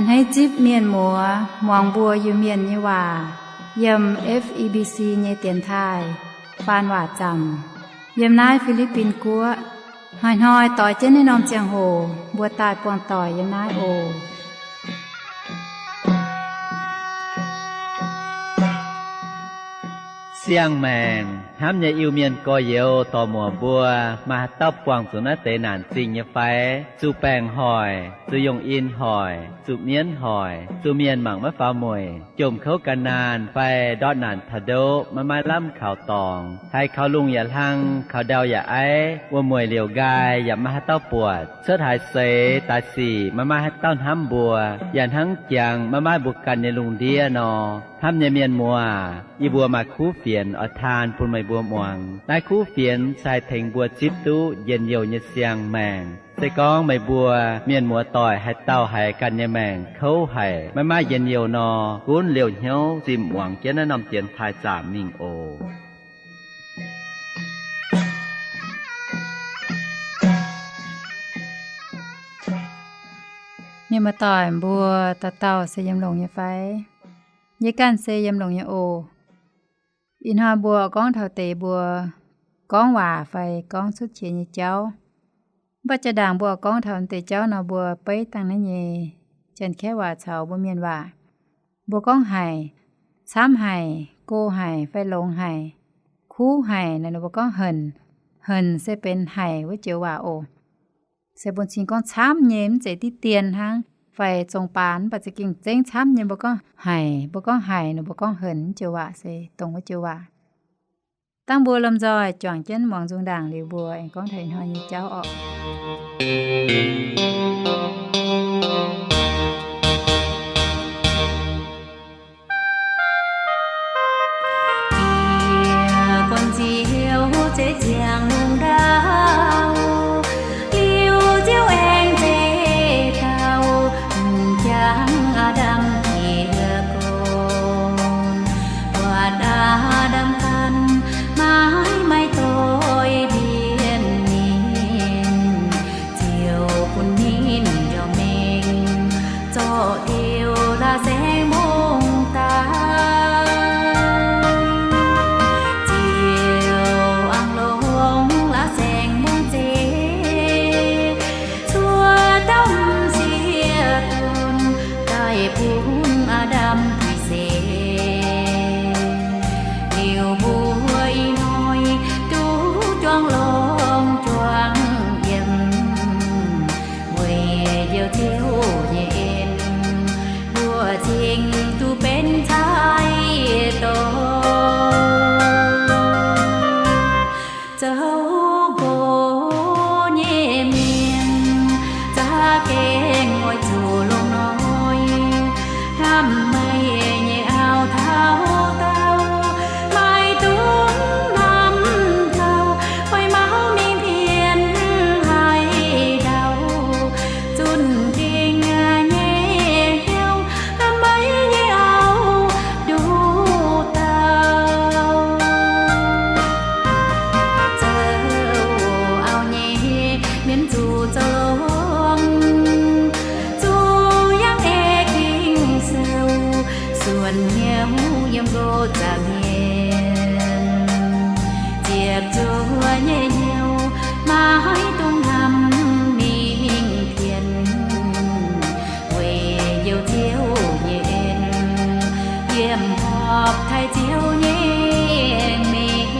A'hneiv zipv mienh muoz muangx mbuo Iu-Mienh nyei waac yiem F E B C nyei dienx taaih faan waac zaamc yiem naaiv Fi^li^bin Guoqv. Hnoi-hnoi doix jienv naaiv norm ziangh hoc mbuo daaih buangh doic yiem naaiv oc. Siang-maengc hnamv nyei Iu-Mienh gorx-youz dorc-muoc mbuo, maaih haaix dauh buangh zuqc naaiv deix naanc zingh nyei fai? Zuqc baengc hoic, zuqc yungh in hoic, zuqc mienv hoic, zuqc mienh mangc maiv faaux mueic, jomc kouv gan naanh fai ndortv naanc taux ndoqv maiv maaih lamh kaux dorngx, haiz kaux lungh yaac hlang, kaux ndau yaac aiv, wuom-mueic liouc nqaai yaac maiv maaih haaix dauh buatc, cuotv haaix seix daaih sic maiv maaih haaix dauh hnamv mbuo, yaac hnangv jangx maiv maaih mbuo ganh nyei lungh ndiev nor. Hnamv nyei mienh muoz, yie mbuo maaih kuv fienx oix taan bun meih mbuo muangx. Naaiv kuv fienx se haih tengx mbuo zipv duqv njien-youh nyei siang-maengc. Se gorngv meih mbuo mienh muoz doic haaix dauh haiz ganh nyei maengc kouv haic, maiv maaih njien-youh nor, gunv liouh hnyouv zimh muangx jienv naaiv norm dienx taaih zaamc mingh oc. Mienh muoz doic mbuo dauh dauh se yiem longx nyei fai? Yie ganh se yiem longx nyei oc. Ih hnoi mbuo gorngv taux deix mbuo gorngv waac fai gorngv cuotv qiex nyei jauv. Mv baac jaa-ndaangc mbuo gorngv taux deix jauv nor, mbuo beiv dangh naaiv nyei Janx-Kaeqv waac caux mbuo Mienh waac. Mbuo gorngv haic, camv haic, go haic fai longx haic, kuv haic naaic, ninh mbuo gorngv henc. Henc se benx haic wuov joux waac oc. Se bun cing gorngv camv nyei mv zeiz diqv dien hnangv, fai zong baan mv baac za'gengh zengv camv nyei mbuo gorngv haic. Mbuo gorngv haic, ninh mbuo gorngv henc, wuov joux waac se dongh wuov joux waac. Dangh mbuo lomh nzoih juangc jienv muangx nzung ndaangc liuz, mbuo aengx gorngv taux ih hnoi nyei jauv orqc. Jiex guanh nziouv zeiv ziangh lungh ndau, liuz Ziouv aengx zeiv dauh m'jangc Aa^ndam jiex gorn. Buatc Aa^ndam ganh maiv maaih doix mbienv ninh, Ziouv bun ninh njormh mengh zorqv diuh la'saengx mbungv daaih. Ziouv aengx longc la'saengx mbungv zeiv cuotv dauh m'sieqv donx daaih bun Aa^ndam puix seix. Liuz mbuo ih hnoi duqv juangc longx juangc yiem, weic Njoux Ziouv nyei en, mbuo cingx duqv benx cai dorn. Zoux nqox nyei mienh, za'gengh oix zuqc longx hnoi, hnamv meih nyei auv taux daauh, maiv dungx hnamv gauh, fai mauv mingh pienx haaix dauh, zunh dingc nyei hnyouv hnamv meih nyei auv nduqc dauh. Zoux auv nyei mienh zuqc zoux longx, zuqc yangh ei Ging-Sou, suonc hnyouv yiem nqox za'hmien, ziepc zuoqv nyei hnyouv maiv dungx hnamv mingh pienx, weic Njoux Ziouv nyei en, yiem horpc taaih Ziouv nyei mengh.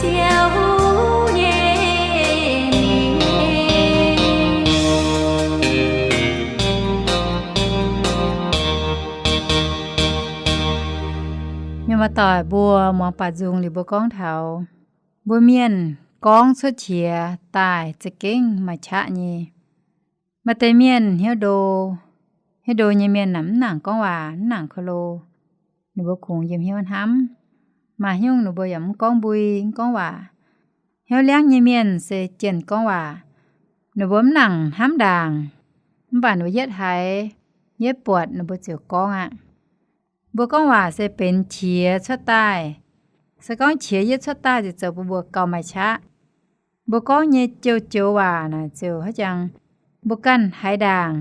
Ziouv nyei mienh. Mienh muoz-doic mbuo muangx baac nzung liuz mbuo gorngv taux mbuo mienh gorngv cuotv qiex daaih za'gengh maaih qaqv nyei. Maaih deix mienh hnyouv ndo, hnyouv ndo nyei mienh naaic mv nangc gorngv waac, mv nangc ko lo. Ninh mbuo kungx yiem hnyouv hnamv. Maaih nyungc ninh mbuo yaac mv gorngv mbui, mv gorngv waac. Hnyouv liangv nyei mienh se jienh gorngv waac. Ninh mbuo mv nangc hnamv ndaangc, mv baac ninh mbuo yietv haiz, yietv buatc ninh mbuo ziouc gorngv aqv. Mbuo gorngv waac se benx qiex cuotv daaih. Se gorngv qiex yietv cuotv daaih ziouc zoux bun mbuo gauh maaih qaqv. Mbuo gorngv nyei joux-joux waac naaic ziouc haiz jangx mbuo ganh haiz ndaangc.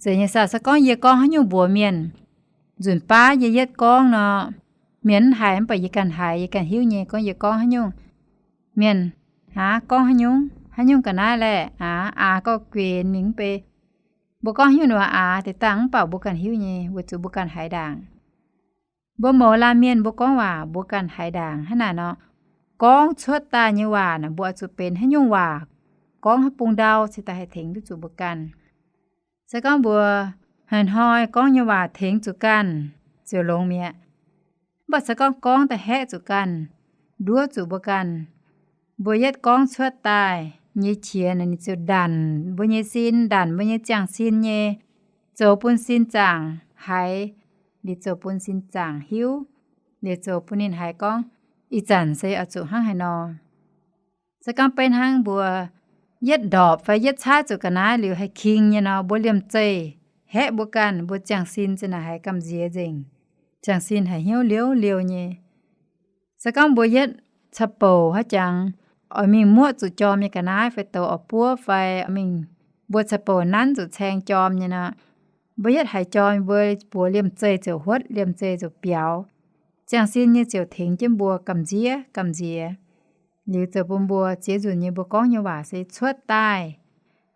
Zeiz nyei saah, se gorngv yie gorngv haaix nyungc mbuox mienh, nzunc baav yie yietv gorngv nor, mienh mv haiz, mv baac yie ganh haiz, yie ganh hiuv nyei gorngv yie gorngv haaix nyungc. Mienh, aav, gorngv haaix nyungc, haaix nyungc ga'naaiv laeh, aav, aav, gorngv guenx mingh mv bei. Mbuo gorngv haaix nyungc ninh mbuo aav deix dangh, mv baac mbuo ganh hiuv nyei weic zuqc mbuo ganh haiz ndaangc. Mbuo mouz laanh mienh mbuo gorngv waac mbuo ganh haiz ndaangc. Hnangv naaic nor, gorngv cuotv daaih nyei waac naaic mbuo oix zuqc benx haaix nyungc waac, gorngv haaix bung ndau cingx daaih haih tengx duqv zuqc mbuo ganh. Se gorngv mbuo hnoi-hnoi gorngv nyei waac tengx zuqc ganh ziouc longx mi'aqv. Mv baac se gorngv gorngv da'haeqv zuqc ganh, nduov zuqc mbuo ganh, mbuo yietv gorngv cuotv daaih nyei qiex naaic ninh ziouc ndanc mbuo nyei sin, ndanc mbuo nyei ziangh sin nyei, zoux bun sin zaangc haiz, liuz zoux bun sin zaangc hiuv, liuz zoux bun ninh haiz gorngv ih zanc se oix zuqc hnangv haaix nor. Se gorngv beiv hnangv mbuo yietv ndorpc fai yietv caaiv zuqc ga'naaiv liuz haih king nyei nor, mbuo liemh zeih haeqv mbuo ganh, mbuo ziangh sin za'naaic haiz gamh nziex nzengc, ziangh sin haiz hnyouv liouv liouh nyei. Se gorngv mbuo yietv ca'bouc haaix jangx oix mingh muoqv zuqc jorm nyei ga'naaiv fai douz orqc buov fai mingh mbuo ca'bouc nanv zuqc caeng jorm nyei nor, mbuo yietv haiz jorm mbuo buoz liemh zeih ziouc huotv, liemh zeih ziouc biaux. Ziangh sin nyei ziouc tengx jienv mbuo gamh nziex gamh nziex. Liuz zoux bun mbuo ziex nzunc nyei mbuo gorngv nyei waac se cuotv daaih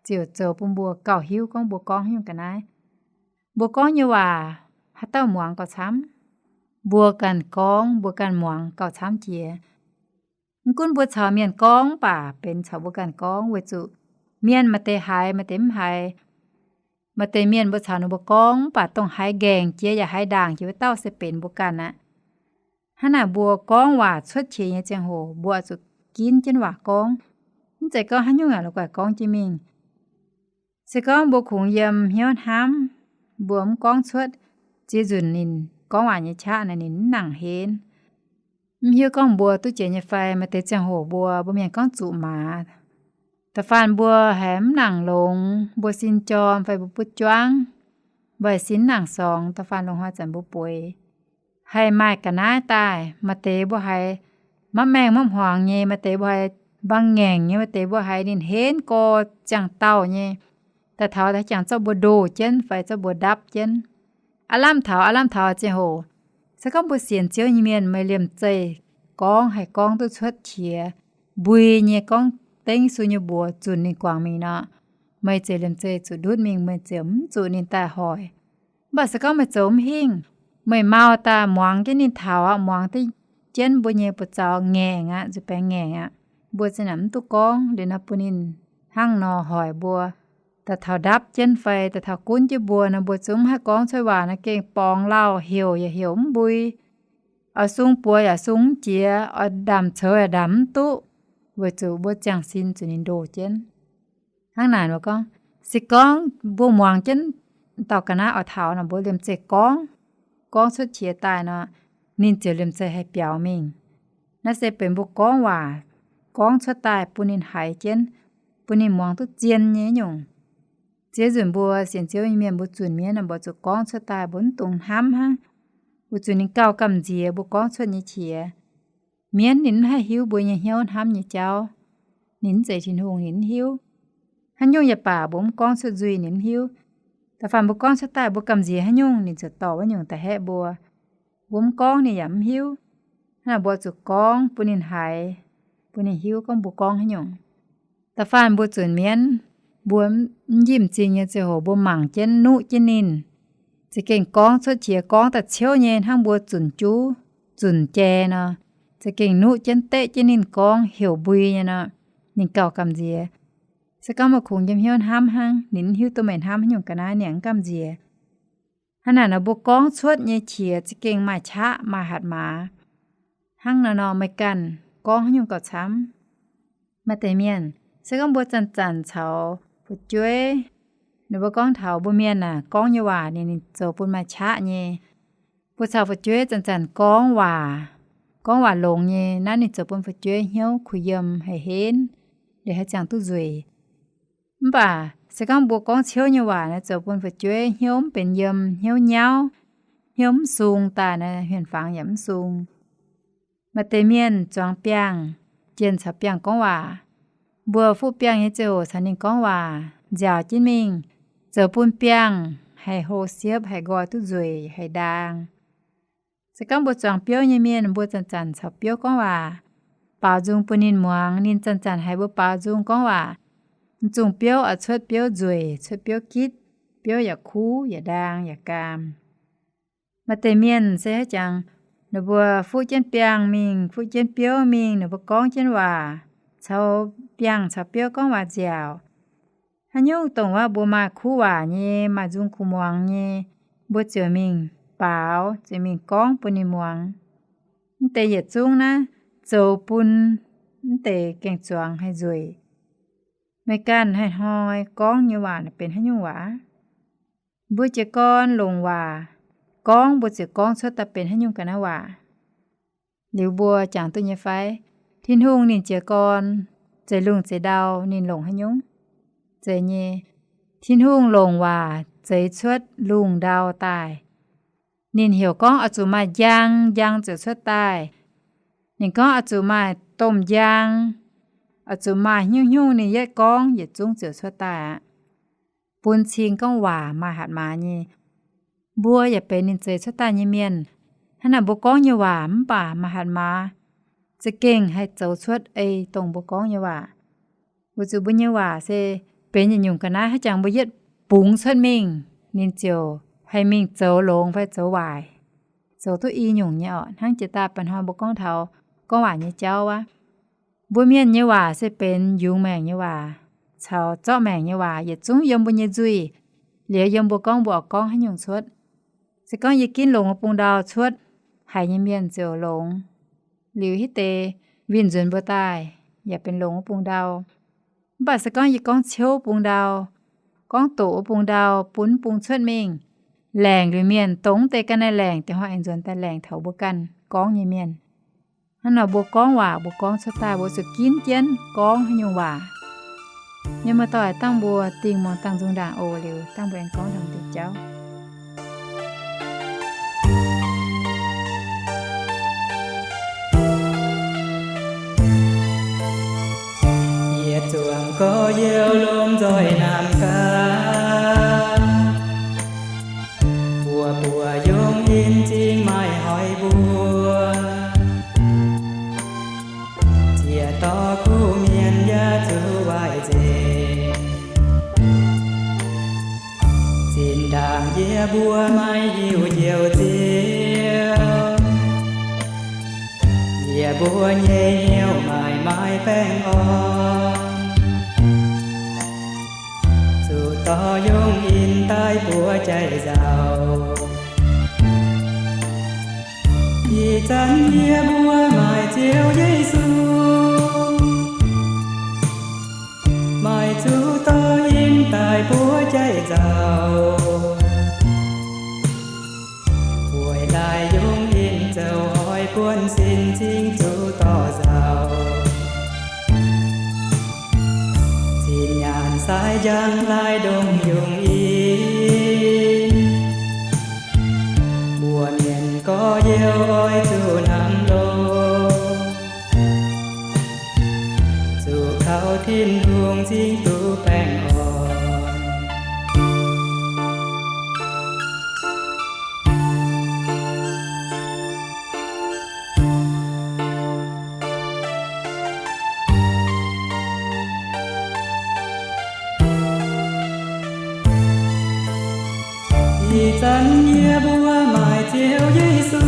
ziouc zoux bun mbuo gauh hiuv gorngv mbuo gorngv haaix nyungc ga'naaiv. Mbuo gorngv nyei waac haaix dauh muangx gauh camv? Mbuo ganh gorngv mbuo ganh muangx gauh camv jiex. Mv gunv mbuo caux mienh gorngv mv baac benx caux mbuo ganh gorngv, weic zuqc mienh maaih deix haiz maaih deix mv haiz. Maaih deix mienh mbuo caux ninh mbuo gorngv mv baac dongh haiz nqaengc jiex yaac haiz ndaangc jiex wuov dauh se benx mbuo ganh aqv. Hnangv naaic mbuo gorngv waac cuotv qiex nyei ziangh hoc mbuo oix zuqc ginv jienv waac gorngv, mv zeiz gorngv haaix nyungc yaac la'guaih gorngv jienv mingh. Se gorngv mbuo kungx yiem hnyouv hnamv, mbuo mv gorngv cuotv, ziex nzunc ninh gorngv waac nyei qaqv naaic ninh mv nangc henv. Mv hiuv gorngv mbuo duqv jiex nyei fai, maaih deix ziangh hoc mbuo, mbuo mienh gorngv zuqc maaz. Da'faanh mbuo haiz mv nangc longx, mbuo sin jorm fai mbuo butv juangv, mbuo haiz sin mv nangc sorngx, da'faanh loz-hnoi zanc mbuo bueix, haih maaih ga'naaiv daaih. Maaih deix mbuo haiz mapv maengh mapv hmuangx nyei, maaih deix mbuo haiz mbaang ngaengc nyei, maaih deix mbuo haiz ninh henv gorx ziangh dauh nyei, daaih taux daaih jangx zorqv mbuo ndoh jienv fai zorqv mbuo ndapv jienv. Aav lamh taux, aav lamh taux ziangh hoc, se gorngv mbuo sienx Ziouv nyei mienh, meih liemh zeih gorngv haih gorngv duqv cuotv qiex, mbui nyei gorngv dengv Yesu nyei mbuox zunc ninh guangc mingh nor, meih ziouc liemh zeih zuqc ndutv mingh, meih ziouc mv zuqc ninh daaih hoic. Mv baac se gorngv meih zoux mv hingh, meih mau daaih muangx jienv ninh taux aqv, muangx duqv jienv mbuo nyei buoz-zaux ngaengc aqv, nzuih baengx ngaengc aqv, mbuo za'naaic mv duqv gorngv liuz nor bun ninh hnangv nor hoic mbuo, daaih taux ndapv jienv fai daaih taux gunv jienv mbuo nor, mbuo zungv mv haih gorngv cuotv waac nor, gengh borngz lauh, heuc yaac heuc mv mbui, oix sung buoz yaac sung mv jiex, oix ndaamc coux yaac ndaamc mv duqv, weic zuqc mbuo ziangh sin zuqc ninh ndoh jienv. Hnangv naaic mbuo gorngv, se gorngv mbuo muangx jienv dauh ga'naaiv oix taux nor, mbuo liemh zeih gorngv, gorngv cuotv qiex daaih nor, ninh ziouc liemh zeih haih biaux mingh. Naaiv se benx mbuo gorngv waac, gorngv cuotv daaih bun ninh haiz jienv, bun ninh muangx duqv zien nyei nyungc. Ziex nzunc mbuo sienx Ziouv nyei mienh mbuo zunc mienv nor, mbuo zuqc gorngv cuotv daaih, mbuo mv dungx hnamv hnangv, weic zuqc ninh gauh gamh nziex mbuo gorngv cuotv nyei qiex. Mienv ninh mv haih hiuv mbuo nyei hnyouv hnamv nyei jauv. Ninh mv zeiz Tin-Hungh, ninh mv hiuv. Haaix nyungc yaac baac mbuo mv gorngv cuotv nzuih ninh mv hiuv. Da'faanh mbuo gorngv cuotv daaih mbuo gamh nziex haaix nyungc, ninh ziouc dorh wuov nyungc da'haeqv mbuo. Mbuo mv gorngv ninh yaac mv hiuv. Hnangv naaic mbuo zuqc gorngv bun ninh haiz, bun ninh hiuv gorngv mbuo gorngv haaix nyungc. Da'faanh mbuo zunc mienv, mbuo mv njimv zingh nyei ziangh hoc mbuo mangc jienv nuqv jienv ninh, za'gengh gorngv cuotv qiex gorngv daaih ciouv nyei hnangv mbuo zunc juv, zunc jai nor, za'gengh nuqv jienv deqv jienv ninh gorngv heuc mbui nyei nor, ninh gauh gamh nziex. Se gorngv meih kungx yiem hnyouv hnamv hnangv, ninh mv hiuv duqv meih hnamv haaix nyungc ga'naaiv, ninh yaac mv gamh nziex. Hnangv naaic nor, mbuo gorngv cuotv nyei qiex za'gengh maaih qaqv maaih hatc maaz. Hnangv naaiv nor, meih ganh gorngv haaix nyungc gauh camv. Maaih deix mienh, se gorngv mbuo zanc-zanc caux fu'jueiv, ninh mbuo gorngv taux mbuo mienh aah, gorngv nyei waac ninh, ninh zoux bun maaih qaqv nyei. Mbuo caux fu'jueiv zanc-zanc gorngv waac, gorngv waac longx nyei, naaiv ninh zoux bun fu'jueiv hnyouv kuh yiem, haih henv, liuz haih ziangh duqv nzueic. Mv baac se gorngv mbuo gorngv ciouv nyei waac naaiv zoux bun fu'jueiv hnyouv mv benx yiem, hnyouv nyauv, hnyouv mv sung daaih naaiv, hmien-fangx yaac mv sung. Maaih deix mienh zuangx biangh, jienh caux biangh gorngv waac. Mbuo fuqv biangh nyei ziangh hoc caux ninh gorngv waac nziaauc jienv mingh, zoux bun biangh haih hlo siepv, haih nqoi duqv nzueic, haih ndaang. Se gorngv mbuo zuangx biouv nyei mienh, mbuo zanc-zanc caux biouv gorngv waac, baaux nzung bun ninh muangx, ninh zanc-zanc haiz mbuo baaux nzung gorngv waac, m'zungh biouv oix cuotv biouv nzueic, cuotv biouv gitv, biouv yaac kuv, yaac ndaang, yaac gaam. Maaih deix mienh se haiz jangx, ninh mbuo fuqv jienv biangh mingh, fuqv jienv biouv mingh, ninh mbuo gorngv jienv waac, caux biangh caux biouv gorngv waac nziaauc. Haaix nyungc dongh waac mbuo maaih kuv waac nyei, maaih nzung kuh muangx nyei, mbuo ziouc mingh baaux, ziouc mingh gorngv bun ninh muangx. Mv deix yietc zungv naaiv zoux bun mv deix gaeng-zuangx haih nzueic. Meih ganh haih hnoi gorngv nyei waac naaic benx haaix nyungc waac? Mbuo jiez gorn longc waac gorngv, mbuo ziouc gorngv cuotv daaih benx haaix nyungc ga'naaiv waac. Liuz mbuo jangx duqv nyei fai? Tin-Hungh ninh jiez gorn, zeiz lungh zeiz ndau, ninh longc haaix nyungc? Zeiz nyei. Tin-Hungh longc waac zeix cuotv lungh ndau daaih. Ninh heuc gorngv oix zuqc maaih njang, njang ziouc cuotv daaih. Ninh gorngv oix zuqc maaih domh njang, oix zuqc maaih hnyouv hnyouv, ninh yietv gorngv yietc zungv ziouc cuotv daaih aqv. Bun cing gorngv waac maaih hatc maaz nyei. Mbuo yaac benx ninh zeix cuotv daaih nyei mienh. Hnangv naaic mbuo gorngv nyei waac mv baac maaih hatc maaz, za'gengh haih zoux cuotv ei dongh mbuo gorngv nyei waac. Weic zuqc mbuo nyei waac se benx yietc nyungc ga'naaiv, haaix jangx mbuo yietv bungx cuotv mingh, ninh ziouc haih mingh zoux longx fai zoux waaic, zoux duqv i nyungc nyei orqc. Hnangv jiex daaih mba'hnoi mbuo gorngv taux gorngv waac nyei jauv aqv. Mbuo mienh nyei waac se benx yungz maengc nyei waac caux zorqv maengc nyei waac, yietc zungv yiem mbuo nyei nzuih, liuz yiem mbuo gorngv mbuo oix gorngv haaix nyungc cuotv. Se gorngv yie ginv longx wuov bung ndau cuotv, haiz nyei mienh ziouc longx. Liuz hitv deix winh nzuonx mbuo daaih yaac benx longx wuov bung ndau. Mv baac se gorngv yie gorngv ciouv bung ndau, gorngv doqc wuov bung ndau bun bung cuotv mingh, laengc liuz mienh dongh deix ganh naaiv laengc, da'hoi aengx nzuonx daaih laengc taux mbuo ganh gorngv nyei mienh. Hnangv nor mbuo gorngv waac, mbuo gorngv cuotv daaih, mbuo zuqc ginv jienv gorngv haaix nyungc waac. Mienh muoz-doic, dangh mbuo dingh muangx dangh nzung ndaangc oc. Liuz dangh mbuo aengx gorngv taux diuc jauv. Yietc zuangx gorx-youz lomh nzoih naamh gaax, buoz-buoz yungz in zingh maaih hoiz mbuo. Ziec dorh kuv mienh yaac zuqc waaic nzengc. Zinh ndaangc yie mbuo maiv hiuv njoux Ziouv, yie mbuo nyei hnyouv maaih maaih baengh orn, zuqc dorh yungz in daaih buoz jaiv nzauh. Ih zanc yie mbuo maaih Ziouv Yesu, maaih zuqc dorh in daaih buoz jaiv nzauh. Weic laaix yungz in zoux oix buonv sin cingx zuqc dorh nzauh. Zinh nyaanh sai njang laaix ndongc yungz in, mbuo mienh gorx-youz oix zuqc hnamv longx, zuqc kaux Tin-Hungh cingx duqv baengh orn. Ih zanc yie mbuo maaih Ziouv Yesu,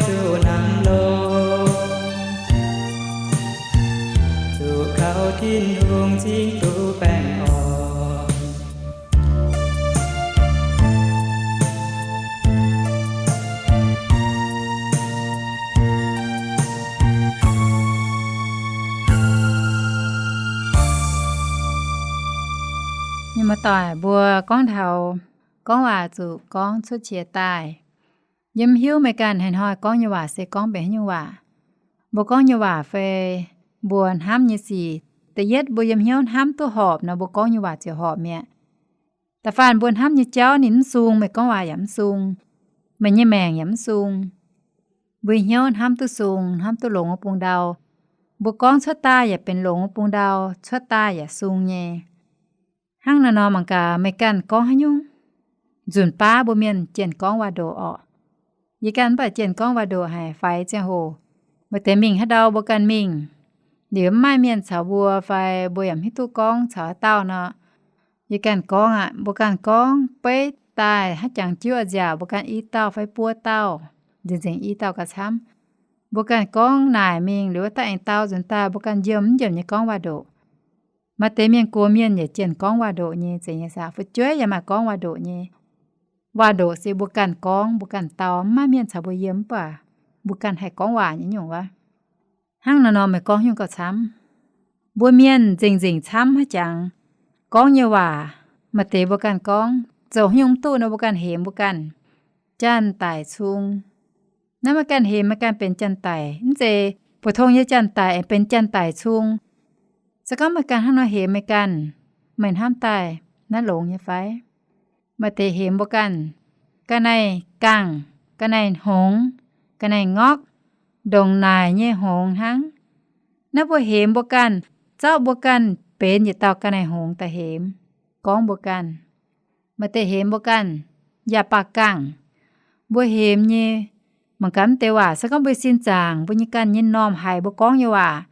zuqc nangx longx, zuqc kaux Tin-Hungh cingv duqv baengh orn. Mienh muoz-doic, mbuo gorngv taux gorngv waac zuqc gorngv cuotv qiex daaih. Yie mv hiuv meih ganh haaix hnoi gorngv nyei waac se gorngv benx haaix nyungc waac. Mbuo gorngv nyei waac fai mbuo hnamv nyei sic, da'yietv mbuo yiem hnyouv hnamv duqv horpc nor, mbuo gorngv nyei waac ziouc horpc mi'aqv. Da'faanh mbuo hnamv nyei jauv ninh mv sung, meih gorngv waac yaac mv sung, meih nyei maengc yaac mv sung. Mbuo hnyouv hnamv duqv sung, hnamv duqv longx wuov bung ndau, mbuo gorngv cuotv daaih yaac benx longx wuov bung ndau, cuotv daaih yaac sung nyei. Hnangv naaiv nor mangc gaax meih ganh gorngv haaix nyungc. Nzunc baav mbuo mienh jienh gorngv waac-ndoqc orqc. Yie ganh mv baac jienh gorngv waac-ndoqc haic faix ziangh hoc. Maaih deix mingh haaix ndau mbuo ganh mingh, liuz mv maaih mienh caux mbuo fai mbuo yaac mv hiuv duqv gorngv caux haaix dauh nor, yie ganh gorngv aqv. Mbuo ganh gorngv beiv daaih hnangv jangx jiuv a'nziaauc, mbuo ganh i dauh fai buo dauh, nzengc nzengc i dauh gauh camv. Mbuo ganh gorngv naaic mingh liuz wuov dauh aengx dau nzunc daaih mbuo ganh njiemc mv njiemc nyei gorngv waac-ndoqc. Maaih deix mienh gox mienh yaac jienh gorngv waac-ndoqc nyei, zeiz nyei saah? Fu'jueiv yaac maaih gorngv waac-ndoqc nyei. Waac-ndoqc se mbuo ganh gorngv, mbuo ganh dau, mv maaih mienh caux mbuo yiem, mv baac mbuo ganh haih gorngv waac nyei nyungc wuov. Hnangv naaiv nor meih gorngv nyungc gauh camv. Mbuo mienh nzengc-nzengc camv haaix jangx. Gorngv nyei waac, maaih deix mbuo ganh gorngv, zoux haaix nyungc mv duqv nor mbuo ganh hemx mbuo ganh. Janx-daic cung. Naaiv meih ganh hemx meih ganh benx janx-daic, mv zeiz buoz-tong nyei janx-daic aengx benx janx-daic cung. Se gorngv meih ganh hnangv nor hemx meih ganh, meih hnamv daaih naaiv longx nyei fai? Maaih deix hemx mbuo ganh, ga'naaiv-gangh, ga'naaiv-hngongx, ga'naaiv-ngorqv, ndongc naaic nyei hngongx hnangv. Naaiv mbuo hemx mbuo ganh, zorqv mbuo ganh benx yietc dauh ga'naaiv-hngongx daaih hemx, gorngv mbuo ganh. Maaih deix hemx mbuo ganh, yaac baac gangh. Mbuo hemx nyei, mangc gaax mv deix waac, se gorngv mbuo sin zaangc, mbuo nyei ganh nyei m'normh haiz mbuo gorngv nyei waac,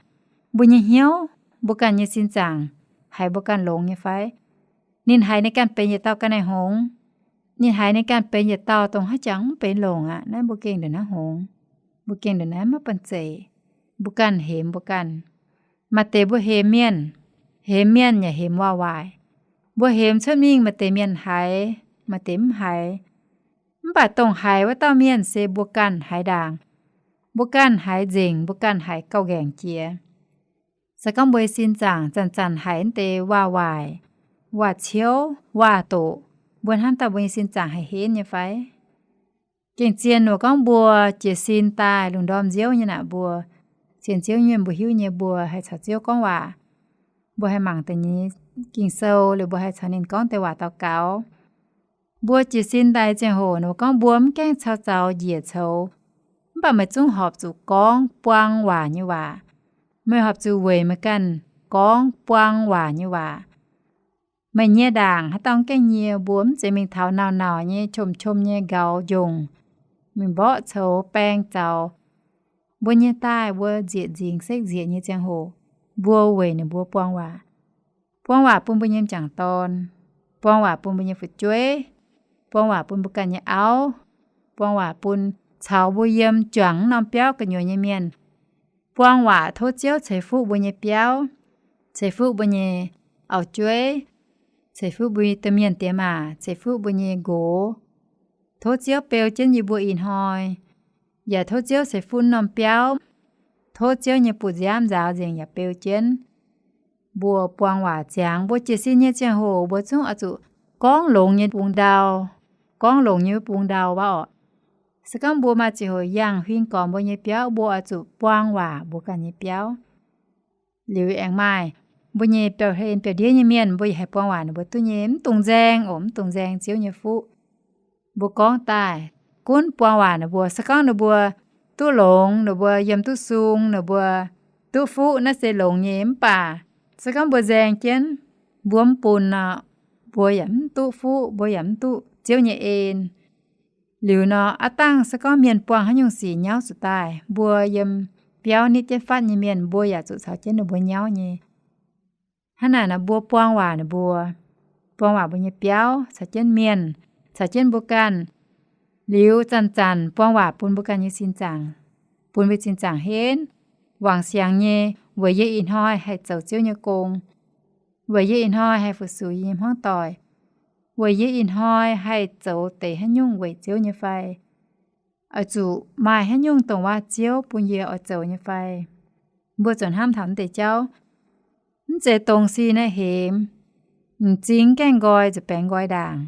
mbuo nyei hnyouv, mbuo ganh nyei sin zaangc, haiz mbuo ganh longx nyei fai? Ninh haiz ninh ganh benx yietc dauh ga'naaiv-hngongx. Ninh haiz ninh ganh benx yietc dauh dongh haaix jangx mv benx longc aqv. Naaiv mbuo gengh ndongc naaiv hngongx. Mbuo gengh ndongc naaiv maiv banh zeic. Mbuo ganh hemx mbuo ganh. Maaih deix mbuo hemx mienh, hemx mienh yaac hemx waac-waaic. Mbuo hemx cuotv mingh maaih deix mienh haiz, maaih deix mv haiz. Mv baac dongh haiz wuov dauh mienh se mbuo ganh haiz ndaangc. Mbuo ganh haiz nzengc, mbuo ganh haiz gauh nqaengc jiex. Se gorngv mbuo nyei sin zaangc zanc-zanc haiz mv deix waac-waaic, waac-ciouv, waac-doqc, mbuo hnamv daaih mbuo nyei sin zaangc haih henv nyei fai? Gengh zien nor gorngv mbuo jiez sin daaih lungh ndorm nziouv nyei naaic, mbuo sienx Ziouv nyei mienh mbuo hiuv nyei mbuo haih caux Ziouv gorngv waac. Mbuo haih mangc deix nyei Ging-Sou liuz mbuo haih caux ninh gorngv deix waac daux gaux. Mbuo jiez sin daaih ziangh hoc nor gorngv mbuo mv gaengh caux zaux njiec coux, mv baac meih zungv horpc zuqc gorngv buang waac nyei waac. Meih horpc zuqc weic meih ganh gorngv buang waac nyei waac. Meih nyie ndaangc haaix dauh mv gaengh nyie, mbuo mv zeiz mingh taux nauc-nauc nyei, qom-qom nyei nqaux njongc, mingh mborqv coux baeng zaux. Mbuo nyie daaih mbuo nzieqc nzingx sekv nzieqc nyei ziangh hoc, mbuo weic ninh mbuo buang waac. Buang waac bun mbuo nyei m'jangc dorn, buang waac bun mbuo nyei fu'jueiv, buang waac bun mbuo ganh nyei auv, buang waac bun caux mbuo yiem juangc wuov norm biauv gu'nyuoz nyei mienh. Buang waac tov Ziouv ceix fuqv mbuo nyei biauv, ceix fuqv mbuo nyei auv-jueiv, ceix fuqv mbuo nyei domh mienh diex maac, ceix fuqv mbuo nyei nqox. Tov Ziouv beu jienv yie mbuo ih hnoi, yaac tov Ziouv ceix fuqv norm biauv. Tov Ziouv nyei bu nziaamv nzaaux nzengc yaac beu jienv. Mbuo buang waac ziangx, mbuo jiez sin nyei ziangh hoc mbuo zungv oix zuqc gorngv longx nyei bungx ndau, gorngv longx nyei bungx ndau wuov orqc. Se gorngv mbuo maaih ziangh hoc yangh huing gormx mbuo nyei biauv, mbuo oix zuqc buang waac mbuo ganh nyei biauv. Liuz aengx maaih mbuo nyei biauv-hlen biauv-ndiev nyei mienh, mbuo yaac haih buang waac ninh mbuo duqv nyei, mv dungx nzaeng oc, mv dungx nzaeng Ziouv nyei fuqv. Mbuo gorngv daaih gunv buang waac ninh mbuo. Se gorngv ninh mbuo duqv longx, ninh mbuo yiem duqv sung, ninh mbuo duqv fuqv, naaiv se longx nyei. Mv baac se gorngv mbuo nzaeng jienv, mbuo mv bun nor, mbuo yaac mv duqv fuqv, mbuo yaac mv duqv Ziouv nyei en. Liuz nor, aav dangh se gorngv mienh buangh haaix nyungc sic nyauv zuqc daaih, mbuo yiem biauv nitv jienv fatv nyei mienh, mbuo yaac zuqc caux jienv ninh mbuo nyauv nyei. Hnangv naaic nor, mbuo buang waac ninh mbuo, buang waac mbuo nyei biauv, caux jienv mienh, caux jienv mbuo ganh, Liuz zanc-zanc buang waac bun mbuo ganh nyei sin zaangc, bun mbuo sin zaangc henv, wangc siangx nyei, weic yie ih hnoi haih zoux Ziouv nyei gong, weic yie ih hnoi haih fu-sux yie nyei hmuangv doic, weic yie ih hnoi haih zoux deix haaix nyungc weic Ziouv nyei fai? Oix zuqc maaih haaix nyungc dongh waac Ziouv bun yie oix zoux nyei fai? Mbuo zuqc hnamv taux naaiv deix jauv. Mv zeiz dongh sin naaiv hemx, m'zing gaengh nqoi zuqc baengx nqoi ndaangc,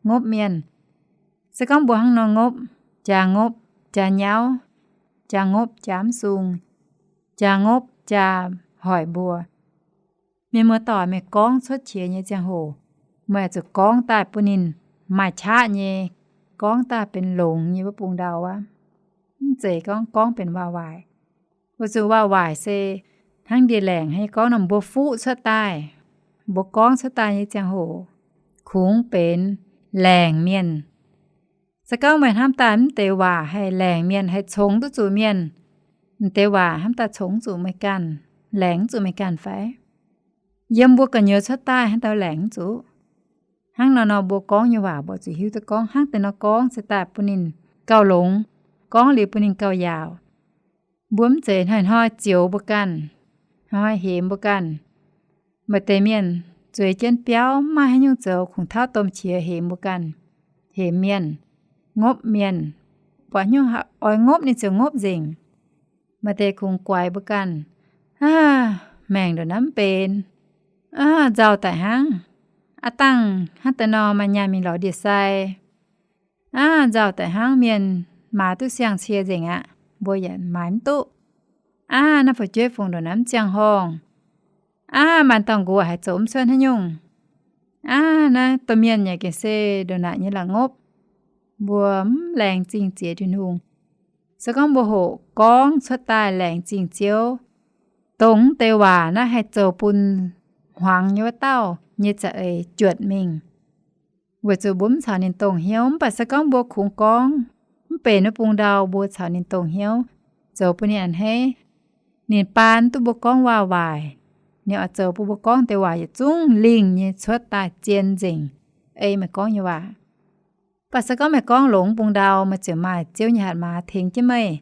ngopv mienh. Se gorngv mbuo hnangv nor ngopv, jaa ngopv jaa nyauv, jaa ngopv jaa mv sung, jaa ngopv jaa hoic mbuo. Mienh muoz-doic, meih gorngv cuotv qiex nyei ziangh hoc, meih oix zuqc gorngv daaih bun ninh maaih qaqv nyei, gorngv daaih benx longx nyei wuov bung ndau aqv. Mv zeiz gorngv gorngv benx waac-waaic. Weic zuqc waac-waaic se hnangv ndie-laengc hnangv gorngv nor, mbuo fuqv cuotv daaih, mbuo gorngv cuotv daaih nyei ziangh hoc kungx benx laengc mienh. Se gorngv meih hnamv daaih mv deix waac haih laengc mienh, haih congx duqv zuqc mienh, mv deix waac hnamv daaih congx zuqc meih ganh, laengc zuqc meih ganh fai? Yiem mbuo gu'nyuoz cuotv daaih hnangv dau laengc zuqc. Hnangv nor nor mbuo gorngv nyei waac mbuo zuqc hiuv duqv gorngv hnangv deix nor gorngv se daaih bun ninh gauh longx, gorngv liuz bun ninh gauh yaauc. Mbuo mv zeiz hnoi-hnoi zioux mbuo ganh, hnoi-hnoi hemx mbuo ganh. Maaih deix mienh zueiz jienv biauv, mv maaih haaix nyungc zoux, kungx tauv domh qiex hemx mbuo ganh, hemx mienh, ngopv mienh, buatc nyungc oix ngopv ninh ziouc ngopv nzengc. Maaih deix kungx guaix mbuo ganh, aav, maengc ndongc naaiv mv benx, aav, nzauh daic hnangv, aav dangh hnangv deix nor maaih nyaanh mingh lorz ndie-sai, aav, nzauh daic hnangv, mienh maaiz duqv siang-cie nzengc aqv, mbuo yaac maaiz mv duqv, aav, naaiv fu'jueiv fungc ndongc naaiv mv ziangh horngh, aav, maanc dauh nqox haiz zoux mv cuotv haaix nyungc, aav, naaiv domh mienh yaac gengh se ndongc naaic nyei la'ngopv. Mbuo mv laengz zingh ziex Tin-Hungh. Se gorngv mbuo hoqc gorngv cuotv daaih laengz zingh Ziouv, dongh mv deix waac naaiv haih zoux bun hmuangx nyei wuov dauh nyei za'eix juotc mingh, weic zuqc mbuo mv caux ninh dongh hnyouv. Mv baac se gorngv mbuo kungx gorngv mv benx wuov bung ndau, mbuo caux ninh dongh hnyouv, zoux bun ninh a'hneiv, ninh baan duqv mbuo gorngv waac-waaic, ninh oix zoux bun mbuo gorngv deix waac yietc zungv lingh nyei cuotv daaih zien nzengc, ei meih gorngv nyei waac. Mv baac se gorngv meih gorngv longx bung ndau, meih ziouc maaih Ziouv nyei hatc maaz tengx jienv meih.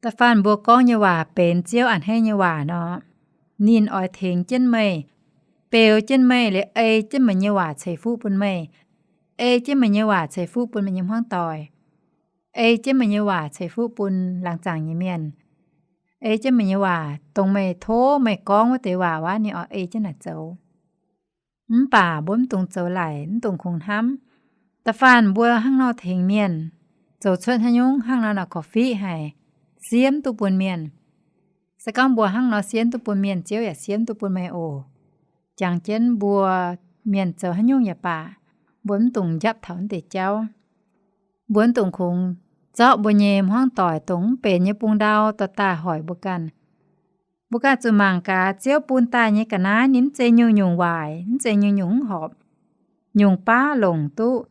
Da'faanh mbuo gorngv nyei waac benx Ziouv a'hneiv nyei waac nor, ninh oix tengx jienv meih, beu jienv meih, liuz ei jienv meih nyei waac ceix fuqv bun meih, ei jienv meih nyei waac ceix fuqv bun meih nyei hmuangv doic, ei jienv meih nyei waac ceix fuqv bun laangz zaangc nyei mienh, ei jienv meih nyei waac dongh meih tov meih gorngv wuov deix waac wuov, ninh oix ei jienv naaic zoux. Mv baac mbuo mv dungx zoux laic, mv dungx kungx hnamv. Da'faanh mbuo hnangv nor tengx mienh, zoux cuotv haaix nyungc hnangv nor naaic korv-fiqv haic, siemv duqv bun mienh. Se gorngv mbuo hnangv nor siemv duqv bun mienh, Ziouv yaac siemv duqv bun meih oc. Jangx jienv mbuo mienh zoux haaix nyungc yaac baac, mbuo mv dungx njapv taux naaiv deix jauv. Mbuo mv dungx kungx zorqv mbuo nyei hmuangv doic dongh mv benx nyei bung ndau dorh daaih hoic mbuo ganh. Mbuo ganh zuqc mangc gaax, Ziouv bun daaih nyei ga'naaiv ninh mv zeiz nyungc-nyungc waaic, mv zeiz nyungc-nyungc mv horpc. Nyungc baav longc duqv,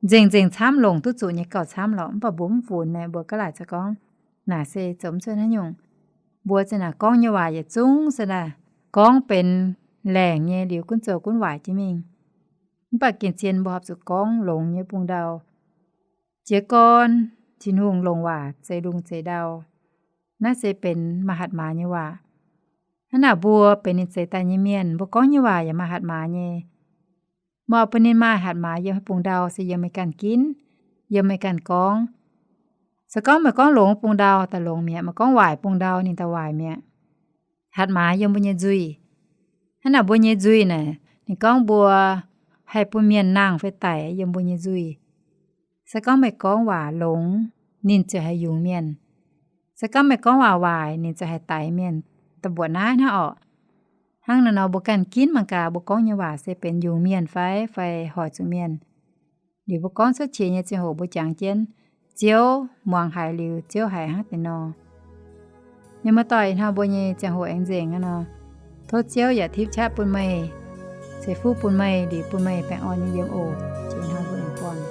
nzengc-nzengc camv longc duqv zuqc nyei gauh camv lorqc. Mv baac mbuo mv funx naaic, mbuo ga'laaic za'gengh gorngv, naaic se zoux mv cuotv haaix nyungc. Mbuo za'gengh naaic gorngv nyei waac yietc zungv se naaic gorngv benx laengc nyei liuz gunv zoux gunv waaic jienv mingh. Mv baac gengh zien mbuo horpc zuqc gorngv longx nyei bung ndau. Jiez gorn Tin-Hungh longc waac zeix lungh zeix ndau. Naaiv se benx maaih hatc maaz nyei waac. Hnangv naaic mbuo benx ninh zeix daaih nyei mienh, mbuo gorngv nyei waac yaac maaih hatc maaz nyei. Meih oix bun ninh maaih hatc maaz yiem haaix bung ndau se yiem meih ganh ginv, yiem meih ganh gorngv. Se gorngv meih gorngv longx bung ndau daaih longx mi'aqv, meih gorngv waaic bung ndau ninh daaih waaic mi'aqv. Hatc maaz yiem mbuo nyei nzuih. Hnangv naaic mbuo nyei nzuih naaic, ninh gorngv mbuo haih bun mienh nangh fai daic yiem mbuo nyei nzuih. Se gorngv meih gorngv waac longx, ninh ziouc haih yungz mienh. Se gorngv meih gorngv waac waaic, ninh ziouc haih daix mienh. Da'mbuoqc naaiv hnangv orqc. Hnangv naaiv nor mbuo ganh ginv mangc gaax, mbuo gorngv nyei waac se benx yungz mienh fai, fai hoic zuqc mienh. Liuz mbuo gorngv cuotv qiex nyei ziangh hoc mbuo jangx jienv, Ziouv muangx haiz liuz, Ziouv haiz hnangv deix nor. Mienh muoz-doic, ih hnoi mbuo nyei ziangh hoc aengx nzengc aqv nor. Tov Ziouv yaac tipv qaqv bun meih, ceix fuqv bun meih, liuz bun meih baengh orn nyei yiem oc. Jiex hnoi mbuo aengx buangh.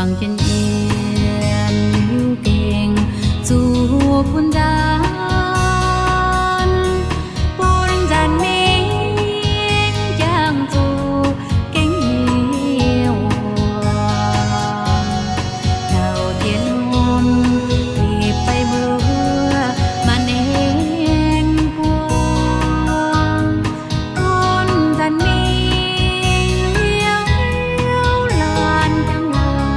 Jangx jienv yiem liuz gengh zuqc bun nzaanx, bun nzaanx mingh jangx zuqc gengh hiuv wuom. Taux diex norm bipc fai mbuo maanc aengx buangh, bun nzaanx mingh liuz laanh jangx laanh.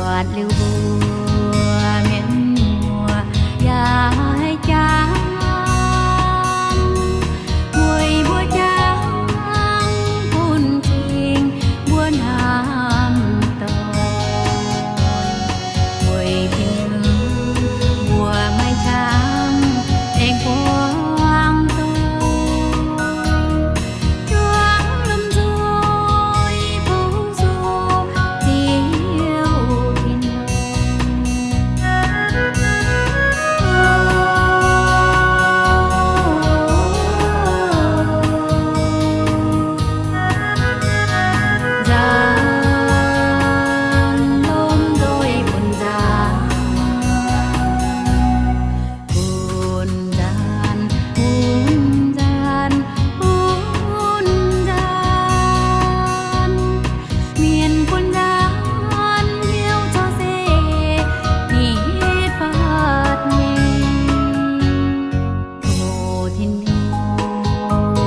Buatc liuz mbuo mienh muoz yaac haiz jangx, weic mbuo jangx bun cing mbuo hnamv dorn. Weic Tin-Hungh mbuo maiv qangx aengx buangh doic, juangc lomh nzoih bou zuqc Ziouv Tin-Hungh. Nzaanx lomh nzoih bun nzaanx, bun nzaanx, bun nzaanx, bun nzaanx. Mienh bun nzaanx hnyouv zoux se nitv fatv nyei. Tov Tin-Hungh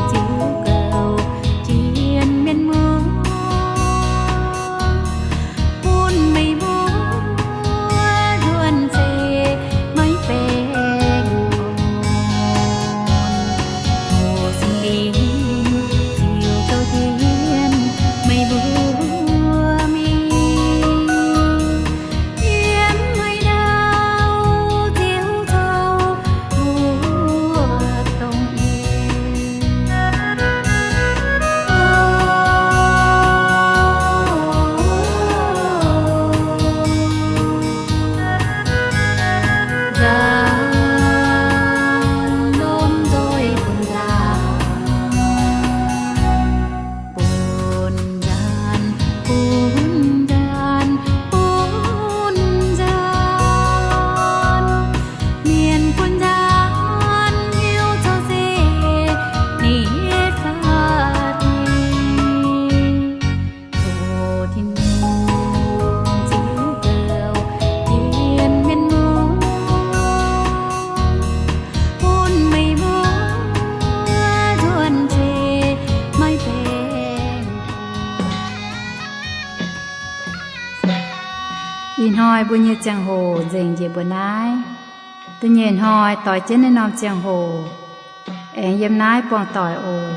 Ziouv Gouv jienv mienh muoz, bun meih mbuo nzuonx seix maiv baengh orn. Tov Singx Lingh Ziouv Gouv jienv meih mbuo mingh, yiem haaix ndau Ziouv caux mbuo dongh yie. Nzaanx lomh nzoih bun nzaanx, bun nzaanx, bun nzaanx, bun nzaanx. Mienh bun nzaanx hnyouv zoux se nitv fatv nyei. Tov Tin-Hungh Ziouv Gouv jienv mienh muoz, bun meih mbuo nzuonx seix maiv baengh orn. Ih hnoi mbuo nyei ziangh hoc nzengc njiec mbuo naaiv. Da'nyeic hnoi doix jienv naaiv norm ziangh hoc, aengx yiem naaiv buangh doic oc.